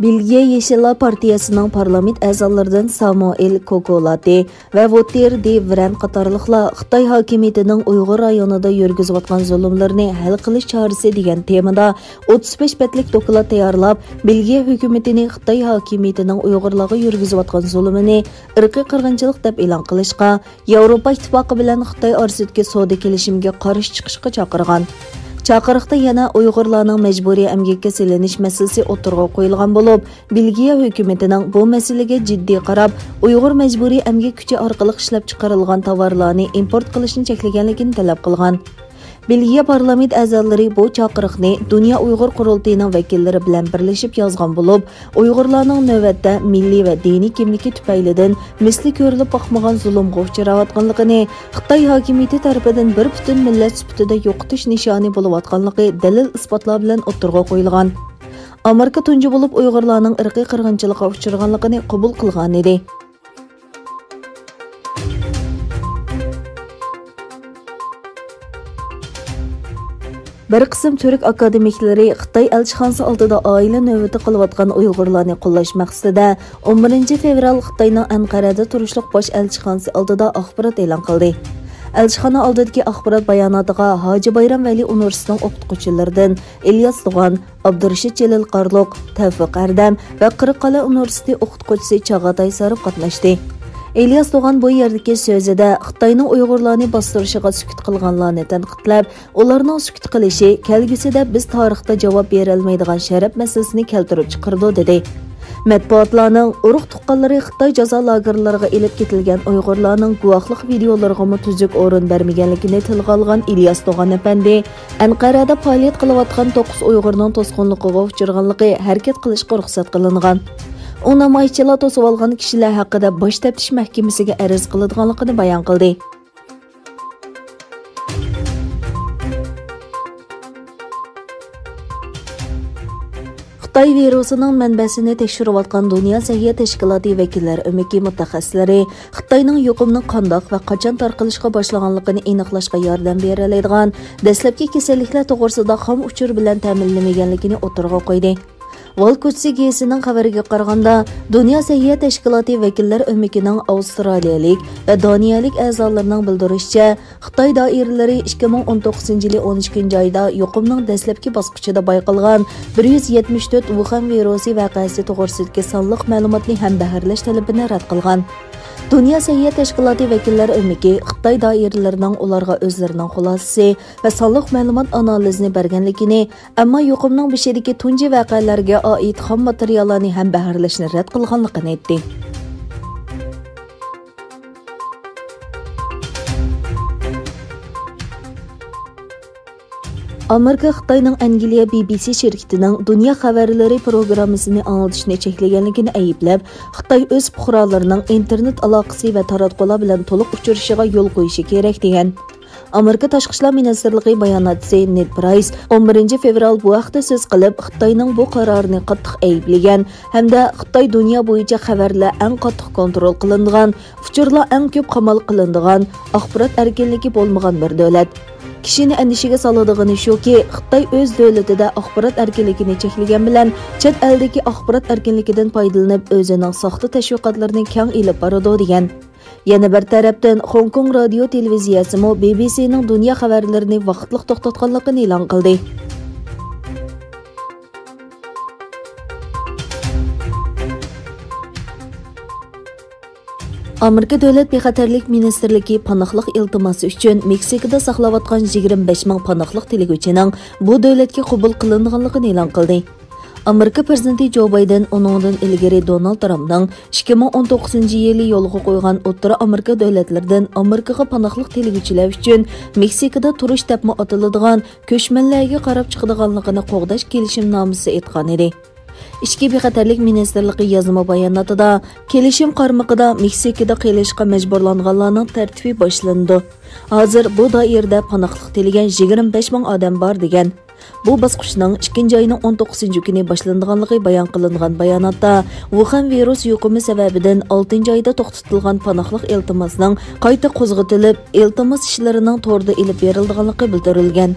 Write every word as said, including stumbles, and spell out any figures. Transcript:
بېلگىيە يېشىللار پارتىيەسىنىڭ پارلامېنت ئەزالىرىدىن سامۇئېل كوكولاتى ۋە ۋوتېر دې ۋرەن قاتارلىقلار خىتاي ھاكىمىيىتىنىڭ ئۇيغۇر رايونىدا يۈرگۈزۈۋاتقان زۇلۇملىرىنى ھەل قىلىش چارىسى دېگەن تېمىدا ئوتتۇز بەش بەتلىك دوكلات تەييارلاپ، بېلگىيە ھۆكۈمىتىنى خىتاي ھاكىمىيىتىنىڭ ئۇيغۇرلارغا يۈرگۈزۈۋاتقان زۇلۇمىنى ئىرقىي قىرغىنچىلىق دەپ ئېلان قىلىشقا، ياۋروپا ئىتتىپاقى بىلەن خىتاي ئارىسىدىكى سودا كېلىشىمىگە قارشى چىقىشقا چاقىرغان. چاقىرىقتا يەنە ئۇيغۇرلارنىڭ مەجبۇرىي ئەمگەككە سېلىنىش مەسىلىسى ئوتتۇرىغا قويۇلغان بولۇپ، بېلگىيە ھۆكۈمىتىنىڭ بۇ مەسىلىگە جىددىي قاراپ، ئۇيغۇر مەجبۇرىي ئەمگەك كۈچى ئارقىلىق ئىشلەپچىقىرىلغان تاۋارلارنى ئىمپورت قىلىشنى چەكلىگەنلىكىنى تەلەپ قىلغان. بېلگىيە پارلامېنت ئەزالىرى بۇ چاقىرىقنى دۇنيا ئۇيغۇر قۇرۇلتىيىنىڭ ۋەكىللىرى بىلەن بىرلىشىپ يازغان بولۇپ، ئۇيغۇرلارنىڭ نۆۋەتتە مىللىي ۋە دىنىي كىملىكى تۈپەيلىدىن مىسلى كۆرۈلۈپ باقمىغان زۇلۇمغا ئۇچراۋاتقانلىقىنى، خىتاي ھاكىمىيىتى تەرىپىدىن بىر پۈتۈن مىللەت سۈپىتىدە يوقىتىش نىشانى بولۇۋاتقانلىقى دەلىل-ئىسپاتلار بىلەن ئوتتۇرىغا قويۇلغان. ئامېرىكا تۇنجى بولۇپ ئۇيغۇرلارنىڭ ئىرقىي قىرغىنچىلىققا ئۇچرىغانلىقىنى قوبۇل قىلغانىدى. بىر قىسىم تۈرك ئاكادېمىكلىرى خىتاي ئەلچىخانىسى ئالدىدا ئائىلە نۆۋىتى قىلىۋاتقان ئۇيغۇرلارنى قوللاش مەقسىتىدە، ئون بىرىنچى فېۋرال خىتاينىڭ ئەنقەرەدە تۇرۇشلۇق باش ئەلچىخانىسى ئالدىدا ئاخبارات ئېلان قىلدى. ئەلچىخانا ئالدىدىكى ئاخبارات باياناتىغا ھاجى بايرام ۋەلى ئۇنىۋېرسىتېتىنىڭ ئوقۇتقۇچىلىرىدىن ئىلياس دوغان، ئابدۇرېشىت جېلىل قارلۇق، تەۋپىق ئەردەم ۋە قىرىققالئا ئۇنىۋېرسىتېتى ئوقۇتقۇچىسى چاغاتاي سارىپ قاتناشتى. ئىلياس دوغان بۇ يەردىكى سۆزىدە خىتاينىڭ ئۇيغۇرلارنى باستۇرۇشىغا سۈكۈت قىلغانلارنى تەنقىدلەپ، ئۇلارنىڭ سۈكۈت قىلىشى كەلگۈسىدە بىز تارىختا جاۋاب بېرەلمەيدىغان شەرەپ مەسىلىسىنى كەلتۈرۈپ چىقىرىدۇ، دېدى. مەتبۇئاتلارنىڭ ئۇرۇق تۇغقانلىرى خىتاي جازا لاگېرلىرىغا ئېلىپ كېتىلگەن ئۇيغۇرلارنىڭ گۇۋاھلىق ۋىدېئولىرىغىمۇ تۈزۈك ئورۇن بەرمىگەنلىكىنى تىلغا ئالغان ئىلياس دوغان ئەپەندى، ئەنقەرەدە پائالىيەت قىلىۋاتقان توققۇز ئۇيغۇرنىڭ توسقۇنلۇقىغا ئۇچرىغانلىقى ھەرىكەت قىلىشقا رۇخسەت قىلىنغان. ئۇ نامايىشچىلار توسۇۋالغان كىشىلەر ھەققىدە باش تەپتىش مەھكىمىسىگە ئەرز قىلىدىغانلىقىنى بايان قىلدى. خىتاي ۋىرۇسىنىڭ مەنبەسىنى تەكشۈرۈۋاتقان دۇنيا سەھىيە تەشكىلاتى ۋەكىللەر ئۆمىكى مۇتەخەسسىسلىرى خىتاينىڭ يۇقۇمنىڭ قانداق ۋە قاچان تارقىلىشقا باشلىغانلىقىنى ئېنىقلاشقا ياردەم بېرەلەيدىغان دەسلەپكى كېسەللىكلەر توغرىسىدا خام ئۇچۇر بىلەن تەمىنلىمىگەنلىكىنى ئوتتۇرىغا قويدى. ۋال كوچىسى گېزىتىنىڭ خەۋىرىگە قارىغاندا، دۇنيا سەھىيە تەشكىلاتى ۋەكىللەر ئۆمىكىنىڭ ئاۋسترالىيەلىك ۋە دانىيەلىك ئەزالىرىنىڭ بىلدۈرۈشىچە، خىتاي دائىرىلىرى ئىككى مىڭ ئون توققۇزىنچى يىلى ئون ئىككىنچى ئايدا يۇقۇمنىڭ دەسلەپكى باسقۇچىدا بايقالغان بىر يۈز يەتمىش تۆت ۋۇخەن ۋىرۇسى ۋەقەسى توغرىسىدىكى سانلىق مەلۇماتنى ھەمبەھىرلەش تەلىپىنى رەت قىلغان. دۇنيا سەھىيە تەشكىلاتى ۋەكىللەر ئۆمىكى خىتاي دائىرىلىرىنىڭ ئۇلارغا ئۆزلىرىنىڭ خۇلاسىسى ۋە سانلىق مەلۇمات ئانالىزىنى بەرگەنلىكىنى، ئەمما يۇقۇمنىڭ بېشىدىكى تۇنجى ۋەقەلەرگە ئائىت خام ماتېرىياللارنى ھەمبەھىرلەشنى رەت قىلغانلىقىنى ئېيتتى. ئامېرىكا خىتاينىڭ ئەنگلىيە بى بى سى شىركىتىنىڭ دۇنيا خەۋەرلىرى پروگراممىسىنى ئاڭلىتىشنى چەكلىگەنلىكىنى ئەيىبلەپ، خىتاي ئۆز پۇقرالىرىنىڭ ئىنتېرنېت ئالاقىسى ۋە تاراتقۇلار بىلەن تولۇق ئۇچرىشىشىغا يول قويۇشى كېرەك، دېگەن. ئامېرىكا تاشقى ئىشلار مىنىستىرلىقى باياناتچىسى نېد پرايس ئون بىرىنچى فېۋرال بۇ ھەقتە سۆز قىلىپ، خىتاينىڭ بۇ قارارىنى قاتتىق ئەيىبلىگەن ھەمدە خىتاي دۇنيا بويىچە خەۋەرلەر ئەڭ قاتتىق كونترول قىلىنىدىغان، ئۇچۇرلار ئەڭ كۆپ قامال قىلىنىدىغان، ئاخبارات ئەركىنلىكى بولمىغان بىر دۆلەت. كىشىنى ئەندىشىگە سالىدىغىنى شۇكى، خىتاي ئۆز دۆلىتىدە ئاخبارات ئەركىنلىكىنى چەكلىگەن بىلەن، چەت ئەلدىكى ئاخبارات ئەركىنلىكىدىن پايدىلىنىپ، ئۆزىنىڭ ساختا تەشۋىقاتلىرىنى كەڭ ئېلىپ بارىدۇ، دېگەن. يەنە بىر تەرەپتىن، خوڭكوڭ رادىيو تېلېۋىزىيەسىمۇ بى بى سىنىڭ دۇنيا خەۋەرلىرىنى ۋاقىتلىق توختاتقانلىقىنى ئېلان قىلدى. ئامېرىكا دۆلەت بىخەتەرلىك مىنىستىرلىكى پاناھلىق ئىلتىماسى ئۈچۈن مېكسىكىدا ساقلاۋاتقان يىگىرمە بەش مىڭ پاناھلىق تىلىگۈچىنىڭ بۇ دۆلەتكە قوبۇل قىلىنىدىغانلىقىنى ئېلان قىلدى. ئامېرىكا پىرېزىدېنتى جو بايدېن ئۇنىڭدىن ئىلگىرى دونالد ترامپنىڭ ئىككى مىڭ ئون توققۇزىنچى يىلى يولغا قويغان ئوتتۇرا ئامېرىكا دۆلەتلىرىدىن ئامېرىكىغا پاناھلىق تىلىگۈچىلەر ئۈچۈن مېكسىكىدا تۇرۇش دەپمۇ ئاتىلىدىغان كۆچمەنلەرگە قاراب چىقىدىغانلىقىنى قوغداش كېلىشىمنامىسى ئېيتقانىدى. ئىچكى بىخەتەرلىك مىنىستىرلىقى يازما باياناتىدا، كېلىشىم قارمىقىدا مېكسىكىدا قېلىشقا مەجبۇرلانغانلارنىڭ تەرتىپى باشلىنىدۇ. ھازىر بۇ دائىرىدە پاناھلىق تىلىگەن يىگىرمە بەش مىڭ ئادەم بار، دېگەن. بۇ باسقۇچنىڭ ئىككىنچى ئاينىڭ ئون توققۇزىنچى كۈنى باشلىنىدىغانلىقى بايان قىلىنغان باياناتتا، ۋۇخەن ۋىرۇس يۇقۇمى سەۋەبىدىن ئالتىنچى ئايدا توختىتىلغان پاناھلىق ئىلتىماسنىڭ قايتا قوزغىتىلىپ، ئىلتىماس ئىشلىرىنىڭ توردا ئېلىپ بېرىلىدىغانلىقى بىلدۈرۈلگەن.